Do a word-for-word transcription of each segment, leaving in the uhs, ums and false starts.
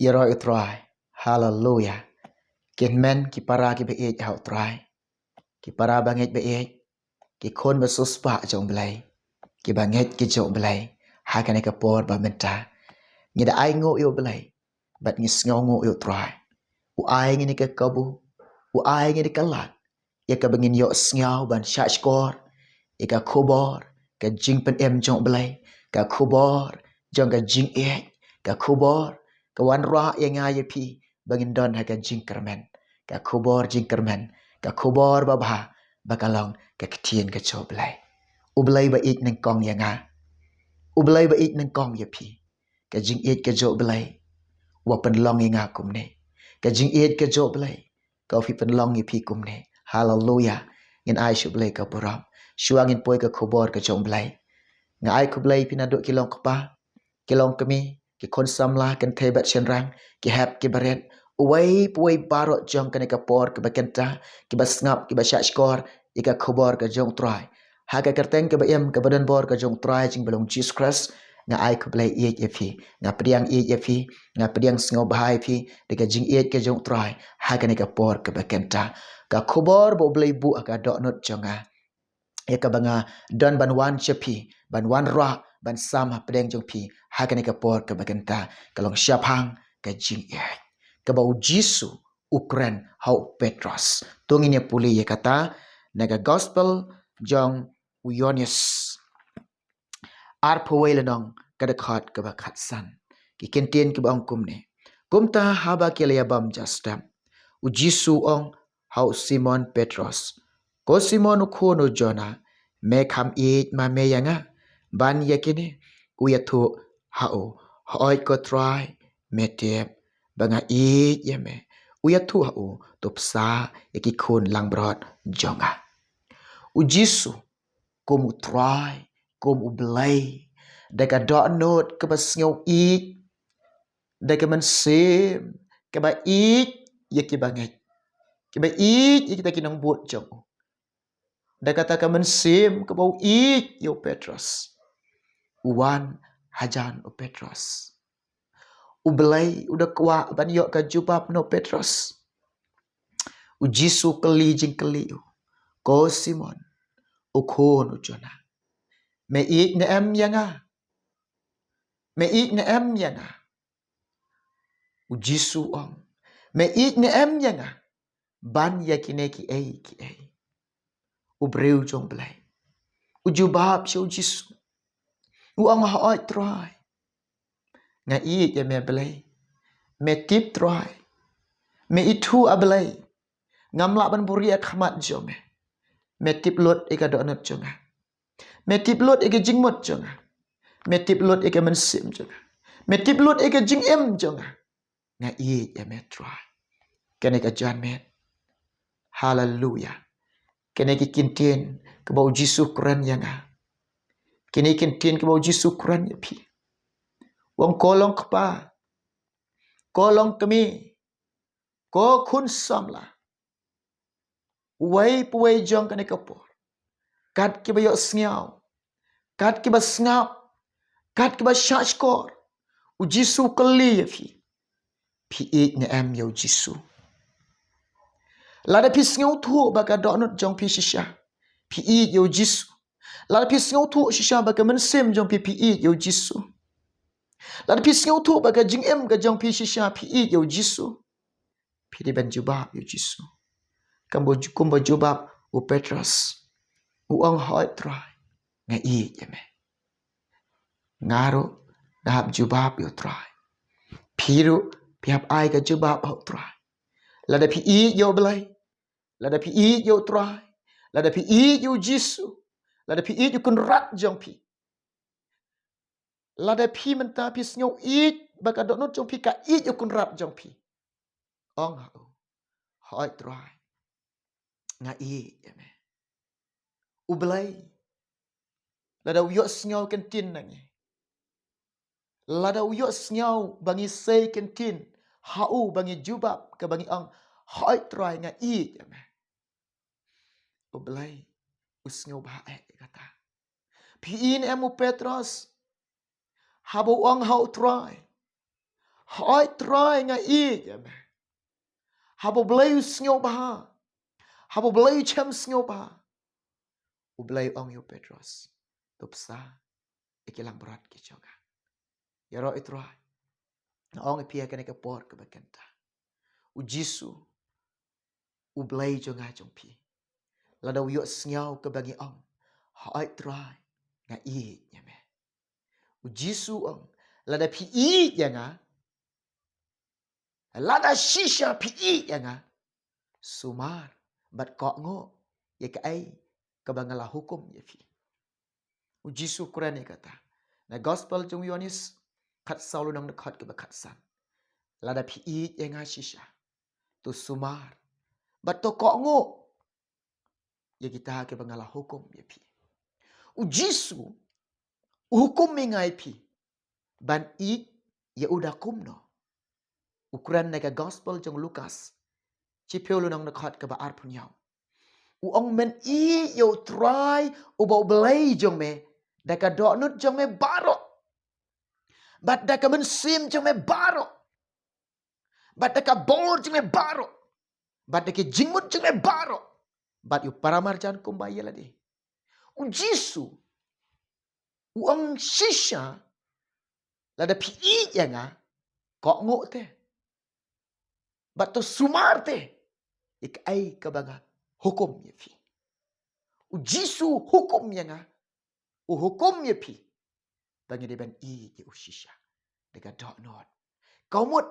Ïaroh ïa u Trai. Haleluya. Ki hynmen ki para kiba ïeit ha u Trai, ki para ba ngeit ba ïeit, ki khun ba siewspah jong u Blei, kiba ngeit ki jong u Blei, ha kane ka por ba mynta ngi da ainguh ïa u Blei bad ngi sngewnguh ïa u Trai. U ai ngi ïa ka kabu, u ai ngi ïa ka lad, ïa kaba ngin ïohsngew ban shahshkor ïa ka khubor ka jingpynim jong u Blei, ka khubor jong ka jingïeit, ka khubor ka wanrah ïa nga ïa phi ba ngin don ha ka jingkyrmen, ka khubor jingkyrmen, ka khubor babha ba ka long ka ktien ka jong u Blei. U Blei ba ïeit nyngkong ïa nga, u Blei ba ïeit nyngkong ïa phi. Ka jingïeit ka jong u Blei u pynlong ïa nga kumne. Ka jingïeit ka jong u Blei ka u pynlong ïa phi kumne. Haleluya. Ngin ai sha u Blei ka burom. Shuwa ngin poi ka khubor ka jong u Blei, nga ai khublei ïa phi naduh ki long kpa, ki long kmie, ki khun samla, kynthei bad shynrang, ki hep ki barit, uwei pa uwei baroh jong kane ka por kaba kynta, kiba sngap, kiba shahshkor ïa ka khubor ka jong u Trai. Ha ka kyrteng kaba im kaba donbor ka jong u Trai jong u Blei Jisu Khrist, nga ai khublei ïeit ïa phi, nga pdiang ïeit ïa phi, nga pdiang sngewbha ïa phi da ka jingïeit ka jong u Trai ha kane ka por kaba kynta. Ka khubor ba u Blei buh ha ka dohnud jong nga, ïa kaba nga don ban wan sha phi, ban wanrah, ban sam hapdeng jong phi ha kane ka por kaba kynta, ka long shaphang ka jingïeit kaba u Jisu u kren ha u Petros. To ngin ïa pule ïa kata na ka gospel jong u Ïoannis arphew wei lynnong, ka dkhot kaba khatsan. Ki kyntien kiba ong kumne: Kumta haba ki la ïabam ja step, u Jisu u ong ha u Simon Petros: Ko Simon u khun u Jona, me kham ïeit ma me ïa nga ban ïa kine? U ïathuh ha u: Hooid ko Trai, me tip ba nga ïeit ïa me. U ïathuh ha u: To bsa ïa ki khun langbrot jong nga. U Jisu kum u Trai, kum u Blei, da ka dohnud kaba sngew ïeit, da ka mynsiem kaba ïeit ïa kiba ngeit, kaba ïeit ïa kita ki nongbud jong u. Da kata ka mynsiem kaba u ïeit ïa u Petros, u wan hajan u Petros. U Blei u da kwah ban ïoh ka jubab na u Petros. U Jisu u kylli jingkylli u: Ko Simon u khun u Jona, me ïeit ne em ïa nga? Me ïeit ne em ïa nga? U Jisu u ong: Me ïeit ne em ïa nga ban ïa kine kiei kiei? U briew jong u Blei u jubab sha u Jisu, u ong: Hooid Trai, nga ïeit ïa me Blei. Me tip Trai, me ithuh A Blei, ngam lah ban buhrieh ha khmat jong me. Me tip lut ïa ka dohnud jong nga, me tip lut ïa ka jingmut jong nga, me tip lut ïa ka mynsiem jong nga, me tip lut ïa ka jingim jong nga. Nga ïeit ïa me Trai. Kane ka janmiet, haleluya, kine ki kyntien kaba u Jisu u kren ïa nga, kine ki kyntien kaba u Jisu u kren ïa phi. U ong: Ko long kpa, ko long kmie, ko khun samla, uwei pa uwei jong kane ka por, kat kiba ïohsngew, kat kiba sngap, kat kiba shahshkor, u Jisu u kylli ïa phi: Phi ïeit ne em ïa u Jisu? Lada phi sngewthuh ba ka dohnud jong phi shisha phi ïeit ïa u Jisu, lada phi sngewthuh shisha ba ka mynsiem jong phi phi ïeit ïa u Jisu, lada phi sngewthuh ba ka jingim ka jong phi shisha phi ïeit ïa u Jisu, phi dei ban jubab ïa u Jisu. Kumba, kumba jubab u Petros, u ong: Hooid Trai, nga ïeit ïa me. Nga ruh nga hap jubab ïa u Trai. Phi ruh phi hap ai ka jubab ha u Trai. Lada phi ïeit ïa u Blei, lada phi ïeit ïa u Trai, lada phi ïeit ïa u Jisu, lada phi ïeit ïa u Kynrad jong phi, lada phi mynta phi sngew ïeit ba ka dohnud jong phi ka ïeit ïa u Kynrad jong phi, ong ha u: Hooid Trai, nga ïeit ïa me. U Blei, lada u ïohsngew kyntien na ngi, lada u ïohsngew ba ngi sei kyntien ha u, ba ngi jubab, kaba ngi ong: Hooid Trai, nga ïeit ïa me, u Blei u sngewbha eh ïa kata. Phi i ne em u Petros haba u ong ha u Trai: Hooid Trai, nga ïeit ïa me. Haba U Blei u sngewbha, haba U Blei u shem sngewbha, U Blei u ong ïa u Petros, to bsa ïa ki langbrot ki jong nga. Ïaroh i Trai, nga ong ïa phi ha kane ka por kaba kynta, U Jisu, U Blei jong nga jong phi, lada u ïohsngew kaba ngi ong, hooid Trai, nga ïeit ïa me, U Jisu u ong, lada phi ïeit ïa nga, lada shisha phi ïeit ïa nga, sumar bad kohnguh ïa kaei kaba nga la hukum ïa phi. U Jisu u kren ïa kata na Gospel jong u Ïoannis khatsaw, lynnong dkhot kaba khatsan. Lada phi ïeit ïa nga shisha, to sumar bad to kohnguh ïa kita kiba nga la hukum ïa phi. U Jisu u hukum ïa nga ïa phi ban ïeit ïa u da kumno? U kren na ka Gospel jong u Lukas, shiphew, lynnong dkhot kaba arphew hynñiew. U ong, men ïeit ïa U Trai uba U Blei jong me da ka dohnud jong me baroh, bad da ka mynsiem jong me baroh, bad da ka bor jong me baroh, bad da ki jingmut jong me baroh, bad ïa u paramarjan kumba ïa lade. U Jisu u ong, shisha lada phi ïeit ïa nga, kohnguh te bad to sumar te ïa kaei kaba nga hukum ïa phi. U Jisu u hukum ïa nga, u hukum ïa phi ba ngi dei ban ïeit ïa u shisha da ka dohnud. Ka mut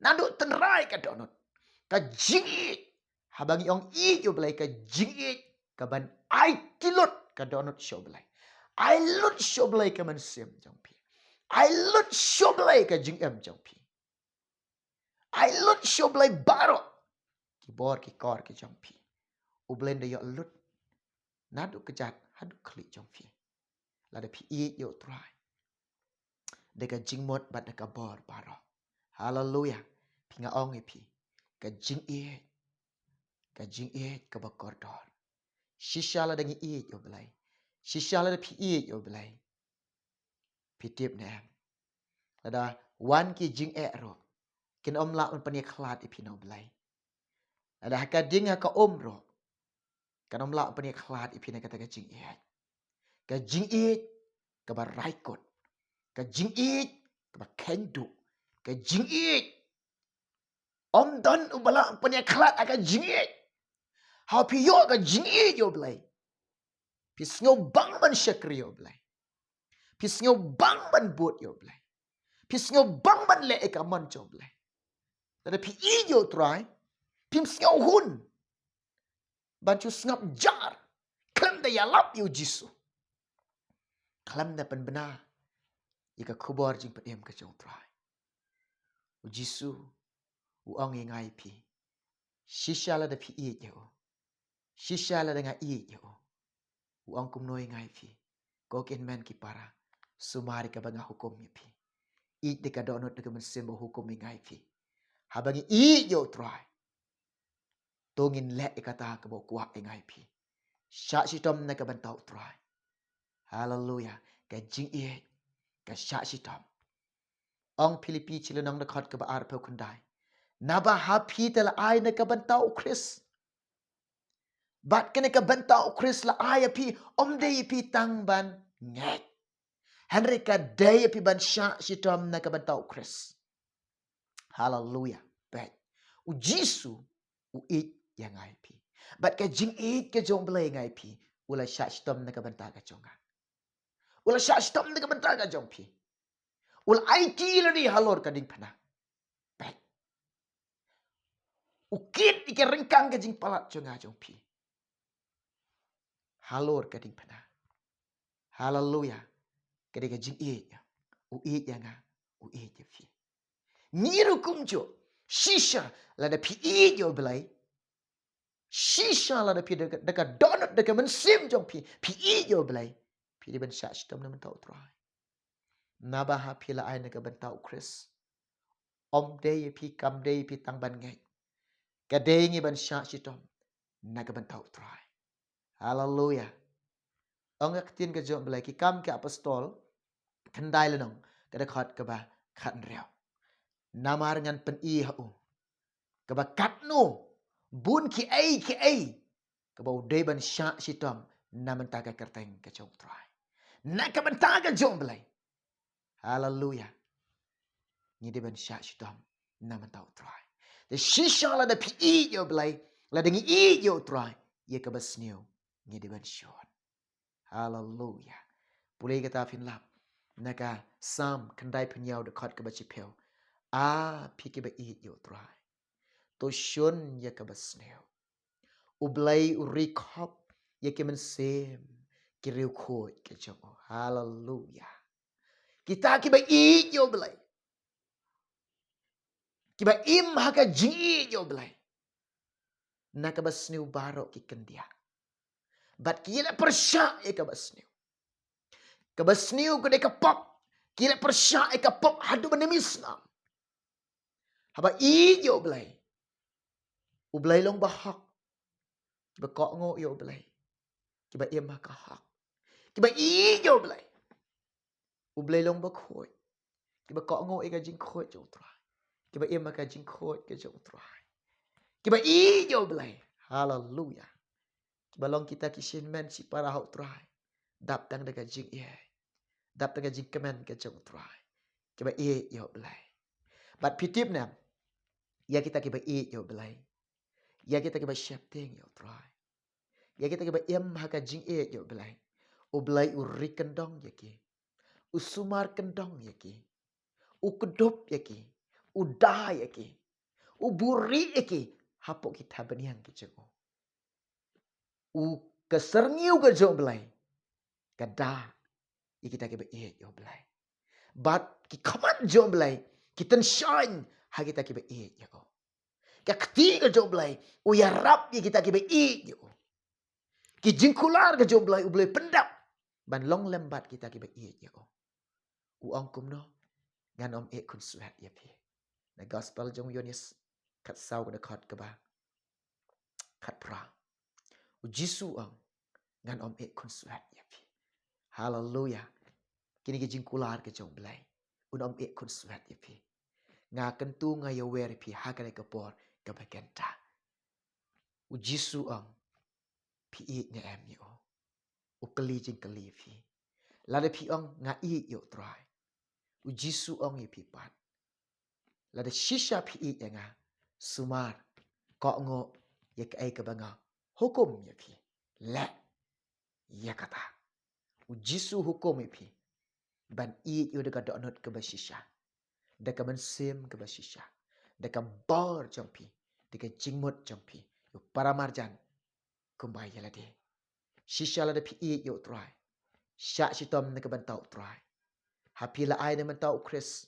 naduh tynrai ka dohnud, ka jingïeit. Haba ngi ong ïeit ïa U Blei, ka jingïeit ka ban aiti lut ka dohnud sha U Blei, ai lut sha U Blei ka mynsiem jong phi, ai lut sha U Blei ka jingim jong phi, ai lut sha U Blei baroh ki bor ki kor ki jong phi. U Blei un da ïoh lut naduh kjat haduh khlieh jong phi lada phi ïeit ïa U Trai da ka jingmut bad da ka bor baroh. Haleluia. Phi, nga ong ïa phi, ka jingïeit, ka jingïeit kaba kordor. Shisha lada ngi ïeit ïa U Blei, shisha lada phi ïeit ïa U Blei, phi tip ne em, lada wan ki jingeh ruh, kin ym lah ban pynïakhlad ïa phi na U Blei. Lada ha ka ding ha ka um ruh, kan ym lah ban pynïakhlad ïa phi na kata ka jingïeit. Ka jingïeit kaba raikut, ka jingïeit kaba kheiñ duh, ka jingïeit ym don uba lah ban pynïakhlad ïa ka jingïeit. Haba phi ïoh ka jingïeit ïa U Blei, phi sngewbang ban shakri ïa U Blei, phi sngewbang ban bud ïa U Blei, phi sngewbang ban leh ïa ka mon jong U Blei. Lada phi ïeit ïa U Trai, phim sngewhun ban shu sngap jar khlem da ïalap ïa U Jisu, khlem da pynbna ïa ka khubor jingpynim ka jong U Trai. U Jisu u ong ïa nga ïa phi, shisha lada phi ïeit ïa u, shisha lada nga ïeit ïa u. U ong kumno ïa nga ïa phi, ko ki hynmen ki para, sumar ïa kaba nga hukum ïa phi. Ïeit da ka dohnud da ka mynsiem ba u hukum ïa nga ïa phi. Haba ngi ïeit ïa U Trai, to ngin leh ïa kata kaba u kwah ïa nga ïa phi. Shah shitom na ka bynta U Trai. Haleluia. Ka jingïeit ka shah shitom. Ong Philippi shi lynnong dkhot kaba arphew khyndai, naba ha phi te la ai na ka bynta U Khrist. Bad kane ka bynta U Khrist la ai ïa phi, ym dei ïa phi tang ban ngeit, hynrei ka dei ïa phi ban shah shitom na ka bynta U Khrist. Haleluia. Peit, U Jisu u ïeit ïa nga ïa phi. Bad ka jingïeit ka jong U Blei ïa nga ïa phi, u la shah shitom na ka bynta ka jong nga. U la shah shitom na ka bynta ka jong phi. U la aiti ïa lade halor ka diengphna. Peit, u kit ïa ka ryngkang ka jingpalat jong nga jong phi halor ka diengphna. Haleluia. Ka dei ka jingïeit. U ïeit ïa nga, u ïeit ïa phi. Ngi ruh kumjuh, shisha lada phi ïeit ïa U Blei, shisha lada phi da ka, da ka dohnud da ka mynsiem jong phi phi ïeit ïa U Blei, phi dei ban shah shitom na ka bynta U Trai. Naba ha phi la ai na ka bynta U Khrist. Ym dei ïa phi, kam dei ïa phi tang ban ngeit. Ka dei ngi ban shah shitom na ka bynta U Trai. Haleluia. Ong ka ktien ka jong U Blei, Ki Kam ki Apostol khyndai lynnong, ka dkhot kaba khathynriew. Namar ngan pyni ha u kaba katno bun kiei kiei kaba u dei ban shah shitom na bynta ka kyrteng ka jong u Trai. Na ka bynta ka jong u Blei. Haleluya. Ngi dei ban shah shitom na bynta u Trai. Te shisha lada phi ïeit ïa u Blei, lada ngi ïeit ïa u Trai, ïa kaba sniew ngi dei ban shun. Haleluya. Pule kata phin lap na ka Salm khyndaiphew hynñiew dkhot kaba shiphew. A phi kiba ïeit ïa u Trai, to shun ïa kaba sniew. U Blei u ri khop ïa ki mynsiem ki riewkhuid ka jong u. Haleluya. Kita kiba ïeit ïa u Blei, kiba im ha ka jingïeit ïa u Blei, na kaba sniew baroh ki kyndiah. Bad ki leh pyrshah ïa kaba sniew. Kaba sniew ka dei ka pop. Ki leh pyrshah ïa ka pop haduh ba ym mih snam. Haba ïeit ïa u Blei, u Blei long ba hok. Kiba kohnguh ïa u Blei, kiba im ha ka hok. Kiba ïeit ïa u Blei, u Blei long ba khuid. Kiba kohnguh ïa ka jingkhuid jong u Trai, kiba im ha ka jingkhuid ka jong u Trai. Kiba ïeit ïa u Blei. Haleluya. Kiba long kita ki shimet shipara ha u Trai. Dap tang da ka jingïeit, dap tang ka jingkmen ka jong u Trai. Kiba ïeit ïa u Blei. Bad phi tip ne em, ïa kita kiba ïeit ïa u Blei, ïa kita kiba sheptieng ïa u Trai, ïa kita kiba im ha ka jingïeit ïa u Blei, u Blei u ri kyndong ïa ki. U sumar kyndong ïa ki. U kdup ïa ki. U da ïa ki. U buhrieh ïa ki hapoh ki thapniang ki jong u. U, ka syrngiew ka jong u Blei ka da ïa kita kiba ïeit ïa u Blei. Bad ki khmat jong u Blei ki tyngshaiñ ha kita kiba ïeit ïa u. Ka kti ka jong u Blei u ïarap ïa kita kiba ïeit ïa u. Ki jingkular ka jong u Blei, u Blei pyndap ban long lem bad kita kiba ïeit ïa u. U ong kumno? Ngan ym ïeh khunswet ïa phi. Na gospel jong u Ïoannis khatsaw ka dkhot kaba khatphra. U Jisu u ong, ngan ym ïeh khunswet ïa phi. Haleluya. Kine ki jingkular ka jong u Blei. Un ym ïeh khunswet ïa phi. Nga kyntu, nga ïawer ïa phi ha kane ka por kaba kynta. U Jisu u ong, phi ïeit ne em ïa u? U kylli jingkylli ïa phi. Lada phi ong nga ïeit ïa u Trai, u Jisu u ong ïa phi pat, lada shisha phi ïeit ïa nga, sumar, kohnguh ïa kaei kaba nga hukum ïa phi. Leh ïa kata. U Jisu u hukum ïa phi ban ïeit ïa u da ka dohnud kaba shisha, da ka mynsiem kaba shisha, da ka bor jong phi, da ka jingmut jong phi, ïa u para marjan kumba ïa lade. Shisha lada phi ïeit ïa u Trai, shah shitom na ka bynta u Trai. Ha phi la ai na ka bynta u Khrist,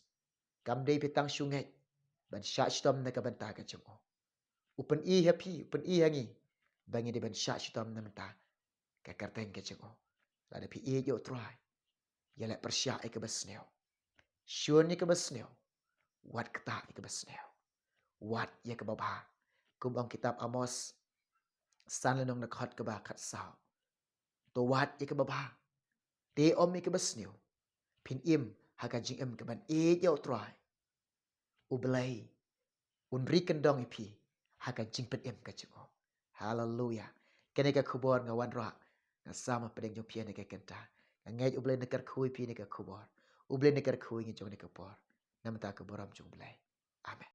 kam dei phi tang shu ngeit ban shah shitom na ka bynta ka jong u. U pyni ha phi, u pyni ha ngi ba ngi dei ban shah shitom na ka bynta ka kyrteng ka jong u. Lada phi ïeit ïa u Trai, ïaleh pyrshah ïa kaba sniew, shun ïa kaba sniew, wad kata ïa kaba sniew, wad ïa kaba bha. Kum ong kitab Amos san lynnong na dkhot kaba khatsaw, to wad ïa kaba bha, te ym ïa kaba sniew. Phin im ha ka jingim kaban ïeit ïa u Trai, u Blei un ri kyndong ïa phi ha ka jingpynim ka jong u. Haleluya. Kane ka khubor nga wanrah, nga sam ha pdeng jong phi ha kane ka kynta. Nga ngeit u Blei un kyrkhu ïa phi ha kane ka khubor. U Blei un kyrkhu ïa ngi jong kane ka por. Na ka bynta ka burom jong u Blei. Amen.